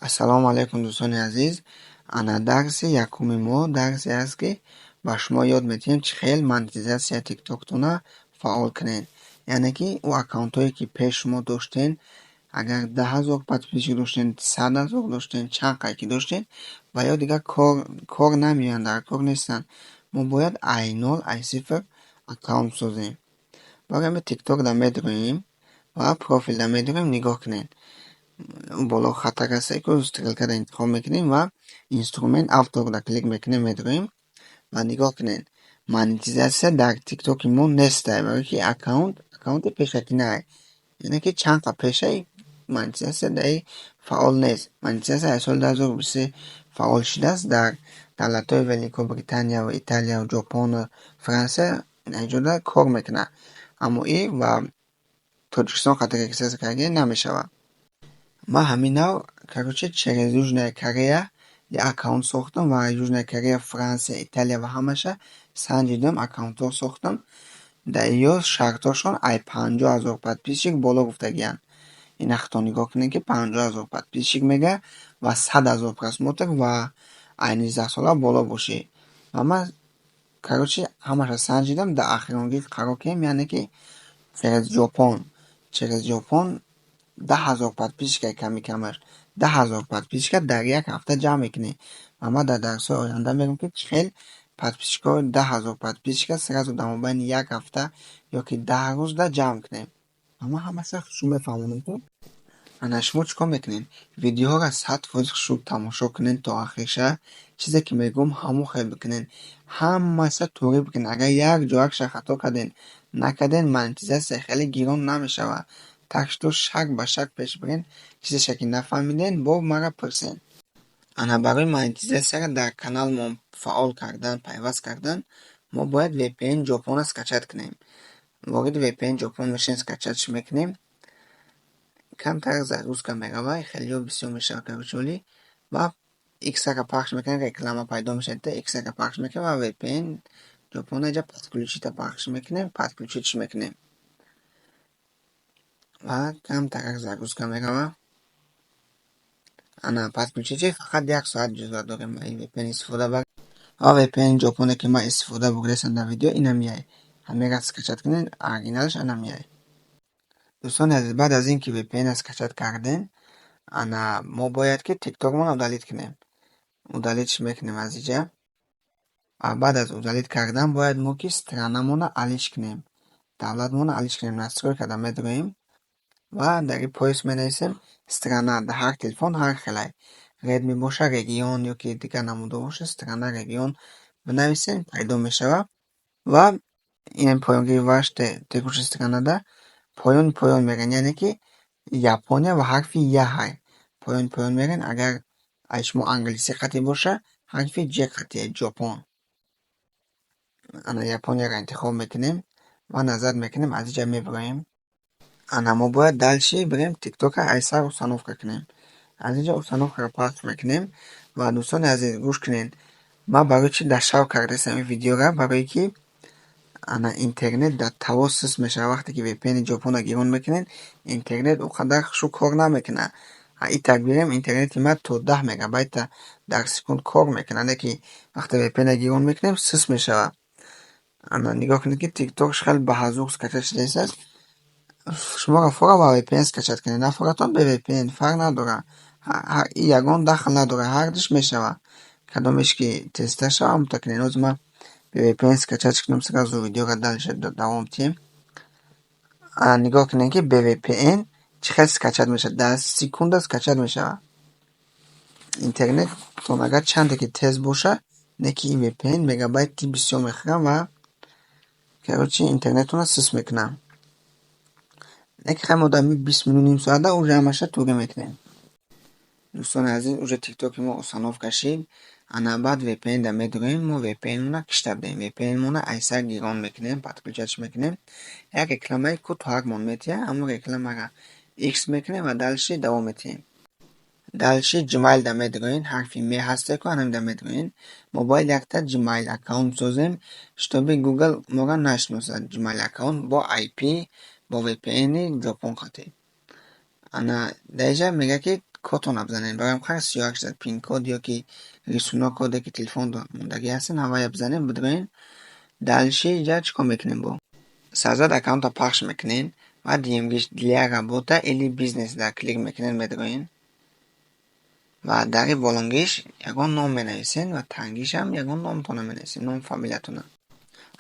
Ассалому алайкум, дӯстони азиз. Ана дарси якуми мо дарсе аст, ки ба шумо ёд медиҳем, чӣ хел монетизатсияи тиктоктона фаъол кунед. Яъне ки ӯ аккаунтҳое, ки пеш шумо доштен, агар 10 000 подписчик доштен, 100 000 доштен, чанд қадр ки доштен, ва ё дигар кор намеоянд, дар кор нестанд. Мо бояд ай нол, ай сифр аккаунт созем. Барои ҳамин тиктокда медроем ва профилда медроем. Нигоҳ кунед, боло хаттак ҳаста ку, стрелкада интихоб мекунем ва инструмент авторда клик мекунем, медроем ва нигоҳ кунед, монетизатсия дар тиктоки мо нестай, барое ки аккаунт аккаунти пешакӣ наай, яъне ки чанд қад пешай монетизатсия дар фаъол нест. Монетизатсия аз соли 2023 фаъол шудааст дар давлатҳои Великобритания, Италия, Ҷопону Франсия иҷода кор мекунад, аммо и ва Тоҷикистон қати регистрация карда намешавад. Ман ҳамин нав, короче, через Южная Корея як аккаунт сохтам ва Южная Корея, Франсия, Италия ва ҳамаша санҷидам, аккаунтҳо сохтам. Дар ё шартҳошон ай 50 000 подписчик боло гуфтагиянд. Ина худтон нигоҳ кунед, ки 50 000 подписчик мега ва 100 000 просмотр ва ай 19 сола боло бошӣ. Ва ман, короче, ҳамаша санҷидам, дар охиронгӣ қарор кардем, яъне ки через Ҷопон, через Ҷопон 10 000 подписчика, ками камаш 10 000 подписчика дар як ҳафта ҷамъ мекунӣ. Ва ман дар дарсҳои оянда мегӯям, ки чӣ хел подписчикҳои 10 000 подписчика сразу дар мобайни як ҳафта ё ки 10 рӯзда ҷамъ кунем. Ва ман ҳамаша хушрӯ мефаҳмонам. Ки ана шумо чӣ кор мекунед? Видеоҳоро 100% хушрӯ тамошо кунед то охирша, чизе ки мегӯям, ҳамон хел бикунед, ҳамаша туғри бикунед. Агар як ҷоякша хато кардем, накардем, монетизатсия хеле гирон намешавад. Так что шаг ба шаг пеш бирен, чизеша ки нафаҳмиден, бо мара пурсен. Ана барои монетизатсияро дар каналмон фаъол кардан, пайваст кардан, мо бояд VPN Ҷопонро скачать кунем. Вориди VPN Ҷопон мешавем, скачатьш мекунем. Камтар загрузка меравад, хелеё бисёр мешавад, короче, олӣ. Ва иксаро пахш мекунем, реклама пайдо мешавад, иксаро пахш мекунем ва VPN Ҷопонро инҷа подключить пахш мекунем, подключитьш мекунем. Ва камтарак загрузка меравад. Ана подключить, фақат як соат иҷозат дорем ба ин VPN истифода барем. Ва VPN Ҷопоне, ки ман истифода бурдаистам дар видео, инамияй. Ҳамеро скачать кунед, оригиналаш анамияй. Дӯстони азиз, баъд аз ин ки VPN-ро скачать кардем, ана мо бояд ки тиктокмонро удалить кунем. Удалитьш мекунем аз инҷа. Ва баъд аз удалить кардан бояд мо ки странамонро алиш кунем. Давлатмонро алиш кунем. Настройкада медроем ва дар ин поиск менависем страна. Дар ҳар телефон ҳар хелай. Redmi боша, регион ё ки дигар намудҳо боша, страна, регион бинависем, пайдо мешавад. Ва ин поёнгири ваш текущая странада поёни поён мерем, яъне ки Япония ва ҳарфи Я ҳай. Поёни поён мерем, агар ай шумо англисӣ қатъӣ боша, ҳарфи Ҷ қатъие, Ҷопон. Ана Японияро интихоб мекунем ва назар мекунем, аз инҷа мебироем. Ана мо бояд дальше бирем, тиктокро аз сар установка кунем. Аз инҷа установкаро пахш мекунем. Ва дӯстони азиз, гӯш кунед. Ман барои чӣ дар шаб кардаистам ин видеоро? Барое ки ана интернет дар таво суст мешавад. Вақте ки VPN Ҷопонро гирон мекунед, интернет он қадар хушрӯ кор намекунад. Итак, бирем, интернети ман то 10 мегабайта дар секунд кор мекунад, не ки вақте VPN-ро гирон мекунем, суст мешавад. Ана нигоҳ кунед, ки тикток хеле баҳазур скачать шудааст. Шуморо фора ба VPN скачать кунед, нафоратон бе VPN фарқ надорад. Ягон дахл надорад, ҳардуш мешавад. Кадомеш ки тезтар шавад, ҳамонта кунед. Ҳозир ман бе VPN скачать кунам, сразу видеоро дальше давом диҳем. Ана нигоҳ кунед, ки бе VPN чӣ хел скачать мешавад. Дар секунда скачать мешавад. Интернеттон агар чанде ки тез бошад, не ки ин VPN мегабайти бисёр мехӯрад ва, короче, интернетонро суст мекунад. Не ки хай мо дар 20 минут, ним соата уже ҳамаша туғри мекунем. Дӯстони азиз, уже тиктоки мо установка шид. Ана баъд VPN-да медроем, мо VPN-мона кишта будем. VPN-мона аз сар гирон мекунем, подключатьш мекунем. Як рекламаи кӯтоҳакмон метиҳад, ҳамон рекламаро икс мекунем ва дальше давом медиҳем. Дальше Gmail-да медроем, ҳарфи М ҳасте ку, ҳаминда медроем. Мо бояд якта Gmail аккаунт созем, чтобы Google моро нашиносад. Gmail аккаунт бо IP, бо VPN-и Ҷопон қатъӣ. Ана дар инҷа мегӯяд, ки Кодтонро бизанед. Барои ҳар 31 шуда пин-код ё ки рисунок, коде ки телефонтон мондагӣ ҳастен, ҳамая бизанед, бидроен. Дальше инҷа чӣ кор мекунем бо? Создать аккаунтро пахш мекунед ва дуюмгиш «Для работа или бизнес» дар клик мекунед, медроен ва дар ин болонгиш ягон ном менависед ва тангишам ягон номтонро менависед, ному фамилиятонро.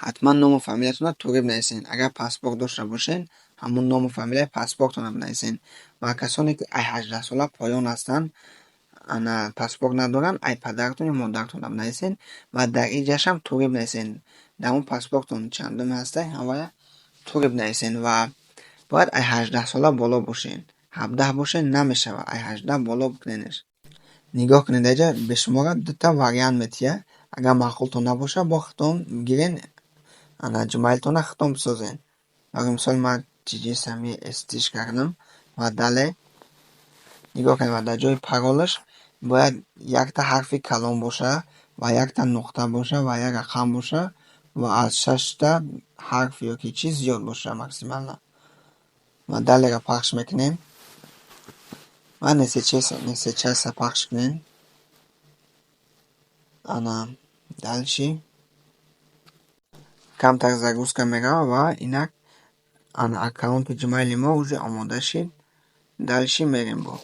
Ҳатман ному фамилиятонро туғри бинависед. Агар паспорт дошта бошед, ҳамун ному фамилияи паспортонро бинависед. Ва касоне ки ай 18 сола поён ҳастанд, ана паспорт надоранд, ай падаратон ё модаратонро бинависед ва дар ин ҷашам туғри бинависед. Дар ҳамун паспортон чандуме ҳастай, ҳамая туғри бинависед ва бояд ай 18 сола боло бошед. 17 бошед, намешавад, ай 18 боло бикунедаш. Нигоҳ кунед, дар инҷа бе шуморо дута вариант метиҳад. Агар маъқултон набошад, бо худтон гирен, ана Gmailтонро худтон бисозед. Барои мисол, ман чизи стиш кардам ва далее нигоҳ кунед, ва дар ҷои паролаш бояд якта ҳарфи калон боша ва якта нуқта боша ва як рақам боша ва аз шашта ҳарф ё ки чиз зиёд боша максимально. Ва далее-ро пахш мекунем ва «Не сейчас» пахш кунед. Ана дальше камтар загрузка меравад ва инак ана аккаунти Gmail мо уже омода шид. Дальше мерем бо.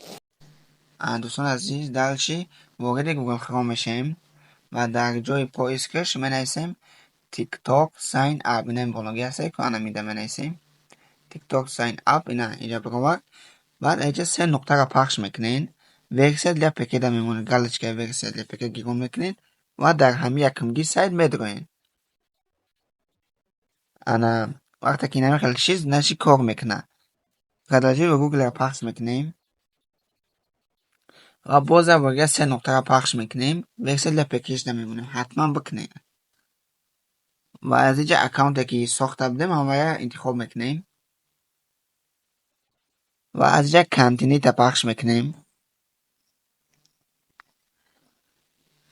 Дӯстони азиз, дальше вориди Google Chrome мешавем ва дар ҷои поискаш менависем TikTok sign up. Ина бологи ҳастае ку, ана мида менависем TikTok sign up, ина инҷа баровард. Баъд инҷа се нуқтаро пахш мекунед, «Версия для ПК» да мемонед, галочкаи «Версия для ПК» гирон мекунед ва дар ҳамин якумги сайт медроед. Ана вақте ки инаме хел чиз наши кор мекунад. «Продолжить в Google» пахш мекунем ва боз як бор дигар се нуқтаро пахш мекунем, «Версия для ПК» да мемонем, ҳатман бикунед. Ва аз инҷа аккаунте ки сохта будем, ҳамая интихоб мекунем ва аз инҷа «Continue» пахш мекунем.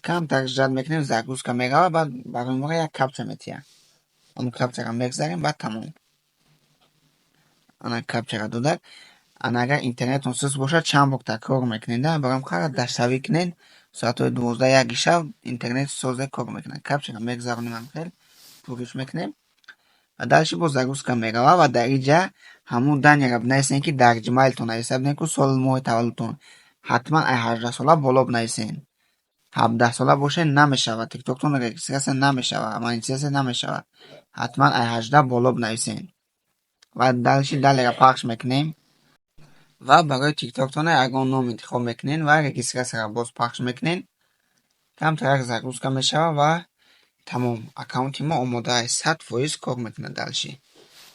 Камтар ждать мекунем, загрузка меравад, баъд барои моро як капча метиҳад. Ҳамон капчаро мегзарем, баъд тамом. Ана капчаро додак. Ана агар интернетон суст бошад, чанд бор такрор мекунед, барои ҳам даштавӣ кунед, соатҳои 12-1 шаб интернет созе кор мекунад. Капчаро мегзаронем, ҳамхел пуриш мекунем ва дальше боз загрузка меравад ва дар инҷа ҳамун данныеро бинависед, ки дар Gmailтон нависта будем ку, соли моҳи таваллудтон. Ҳатман ай 18 сола боло бинависед. 17 сола бошед, намешавад, тиктоктон регистрация намешавад, монетизатсия намешавад. Ҳатман ай 18 боло бинависед. Ва дальше «Далее»ро пахш мекунем ва барои тиктоктон ягон ном интихоб мекунед ва регистрацияро боз пахш мекунед. Камтарак загрузка мешавад ва тамом, аккаунти мо омода аст, 100% кор мекунад дальше.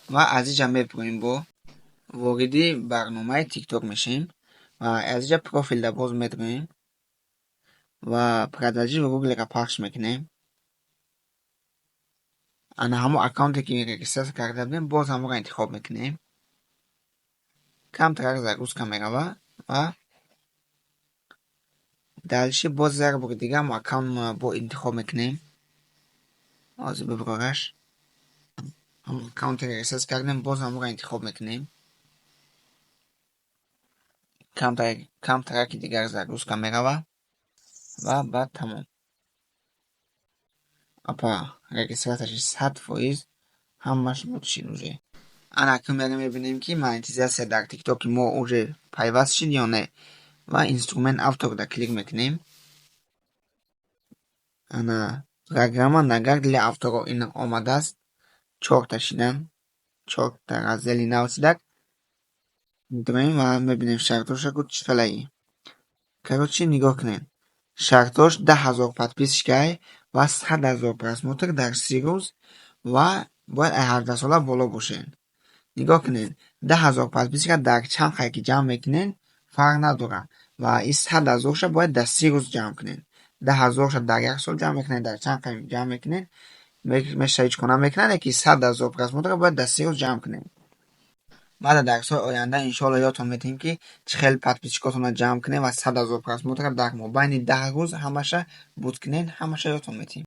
Ва аз инҷа мебироем, бо вориди барномаи тикток мешавем ва аз инҷа профилда боз медроем ва «Продолжить в Google»-ро пахш мекунем. Ана ҳамон аккаунте ки регистрация карда будем, боз ҳамонро интихоб мекунем. Камтарак загрузка меравад ва дальше боз як бори дигар ҳамон аккаунтро бо интихоб мекунем. Ҳозир бибирораш. Ҳамон аккаунте регистрация кардем, боз ҳамонро интихоб мекунем. Камтараки дигар загрузка меравад ва баъд тамом. Опа, регистрацияши 100% ҳамаш буд шид уже. Ана акнун мерем мебинем, ки монетизатсия дар тиктоки мо уже пайваст шид ё не. Ва инструмент авторда клик мекунем. Ана программа наград для авторов ин омадааст. Чорта шидан, чорта раздели нав шидак. Медроем ва мебинем шартоша ку чӣ хелаи. Короче, нигоҳ кунед. Шартош 10 000 подписчикай ва 100 000 просмотр дар 30 рӯз ва бояд ай 18 сола боло бошед. Нигоҳ кунед, 10 000 подписчика дар чанд хай ки ҷамъ мекунед, фарқ надорад ва ин 100 000ша бояд дар 30 рӯз ҷамъ кунед. 10 000ша дар як сол ҷамъ мекунед, дар чанд хай ҷамъ мекунед, меша ҳеҷ кор намекунад, лекин 100 000 просмотрро бояд дар 30 рӯз ҷамъ кунед. Баъд дар дарсҳои оянда иншоалло ёдтон медиҳем, ки чӣ хел подписчикотонро ҷамъ кунед ва 100 000 просмотрро дар мобайни 10 рӯз ҳамаша буд кунед, ҳамаша ёдтон медиҳем.